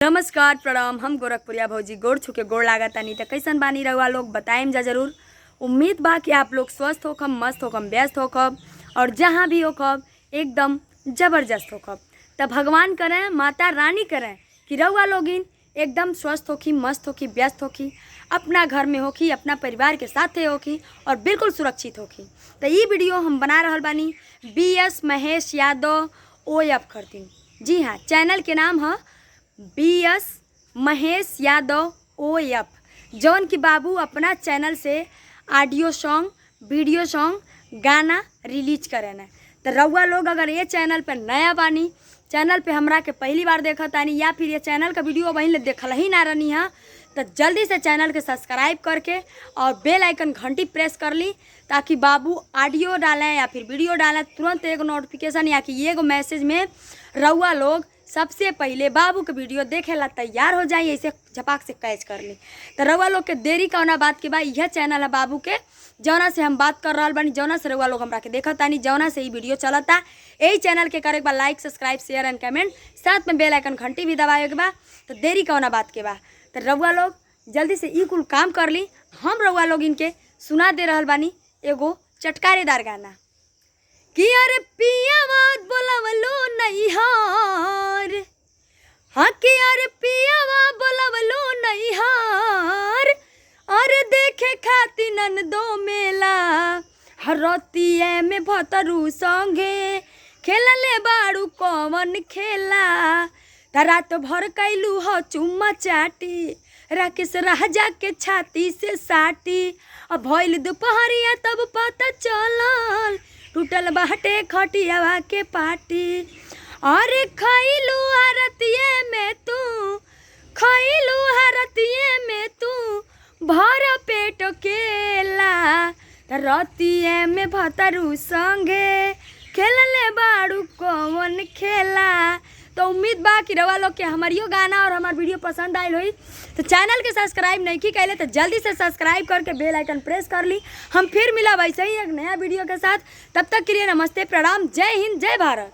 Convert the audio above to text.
नमस्कार प्रणाम। हम गोरखपुरिया भौजी गोड़ छुके गोड़ लागतानी। त कैसन बानी रउआ लोग, बताएम जा जरूर। उम्मीद बा कि आप लोग स्वस्थ होखब, मस्त होखब, व्यस्त होखब और जहाँ भी होखब एकदम जबरदस्त होखब। त भगवान करें, माता रानी करें कि रउआ लोगिन एकदम स्वस्थ होखी, मस्त होखी, व्यस्त होखी, अपना घर में होखी, अपना परिवार के साथे होखी और बिल्कुल सुरक्षित होखी। त ई वीडियो हम बना रहल बानी BS Mahesh Yadav O F खातिर। जी हाँ, चैनल के नाम है BS Mahesh Yadav O F, जौन की बाबू अपना चैनल से ऑडियो सॉन्ग, वीडियो सॉन्ग, गाना रिलीज करेन। तो रउआ लोग अगर ये चैनल पर नया बानी, चैनल पे हमरा के पहली बार देखतानी या फिर ये चैनल का वीडियो वहीं ले देखल ही ना रहनी है, तो जल्दी से चैनल के सब्सक्राइब करके और बेल आइकन घंटी प्रेस कर ली, ताकि बाबू ऑडियो डालें या फिर वीडियो डालें तुरंत एगो नोटिफिकेशन या कि एगो मैसेज में रउआ लोग सबसे पहले बाबू के वीडियो देखे ला तैयार हो जाए, ऐसे झपाक से कैच कर ली। तो रउआ लोग के देरी कौना बात के बा, यह चैनल है बाबू के, जौना से हम बात कर रहल बानी, जौना से रउआ लोग हमरा के देखतानी, जौना से ई वीडियो चलता। यही चैनल के करे के बा like, subscribe, share and comment, साथ में बेल आइकन घंटी भी दबावे के बा। तो देरी कौना बात के बा, तो रउआ लोग जल्दी से ई कुल काम कर ली। हम रउआ लोग इनके सुना दे रहल बानी एगो चटकारेदार गाना कि अरे पियावा बोलावलो नैहार, हाँ कि अरे पियावा बोलावलो नैहार, अरे देखे खातिर ननदो मेला, हरतिये में भतरू संगे खेलले बाड़ू कौन खेला, त रात भर कैलू हो चुम्मा चाटी, राकेश राजा के छाती से साटी, अब भइल दुपहरिया तब पता चलल, टूटल बाटे खटियावा के पाटी, अरे खैलू हरतिये में तू, खैलू हरतिये में तू भर पेट केला, त रतिये में भतरू संगे खेलले बाड़ू कौन खेला। तो उम्मीद बा कि रउआ लोग के हमारियो गाना और हमार वीडियो पसंद आयल होई। तो चैनल के सब्सक्राइब नहीं की कैले तो जल्दी से सब्सक्राइब करके बेल आइकन प्रेस कर ली। हम फिर मिलब ऐसे ही एक नया वीडियो के साथ, तब तक के लिए नमस्ते, प्रणाम, जय हिंद, जय भारत।